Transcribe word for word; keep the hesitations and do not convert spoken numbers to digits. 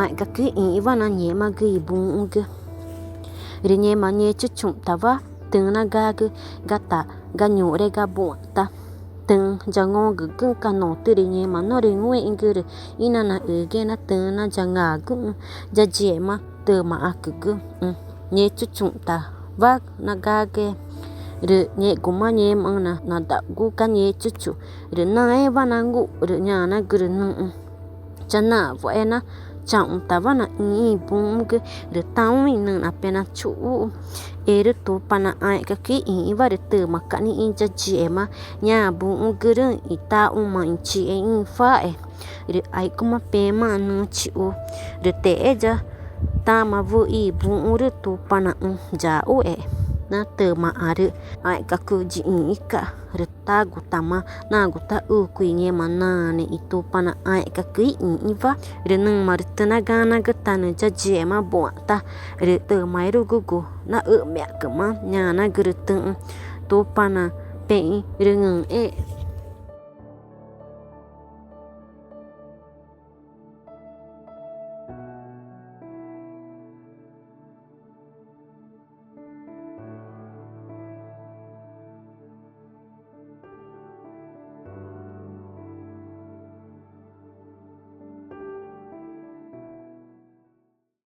ãẽ̱xgacü ixĩxü̃wa na ngẽxmagü i buxü̃gü. Rü ngẽma Ngechuchuxü̃tawa tüxü̃ nagagü ga ta ga ñuxre ga buã̱xta. Tüxü̃ yangõgügüxü̃ca̱x notürü ngẽma norü ngúexü̃gü rü ínanaxügüe na tüxü̃ nayangagüxü̃ ya yíxema tümaxacügüxü̃. Ngechuchuxü̃tawa nagagüe rü ngẽxguma ngẽmaxü̃ na nadaugu ga Ngechuchu rü naẽwa nangu rü ñanagürü nüxü̃: —Chanaxwa̱xe na chaxũtawa naxĩ i buxü̃gü rü tãũ i nüxna pena chu̱xuxü̃. Erü Tupana ãẽ̱xgacü ixĩxü̃wa rü tümaca̱x nixĩ ya yíxema ñaã buxü̃gürüxü̃ i taxuma i chixexü̃ i cua̱xe rü aixcüma pemaxü̃ nüxü̃ chixu. Rü texé ya tama wüxi i buxü̃rü Tupanaxü̃ yaxuxe na tümaxãrü ãẽ̱xgacü yiĩxü̃ca̱x. Rü tagutama nagu taxucu i ngẽma naãne i Tupana ãẽ̱xgacü ixĩxü̃wa. Rü nüma rü tüxü̃ naganagütanü ya yíxema buã̱xta rü tümaerugugu naxüxmeãcüma, ñanagürü tüxü̃: —Tupana pexü̃ rüngü̃xẽẽ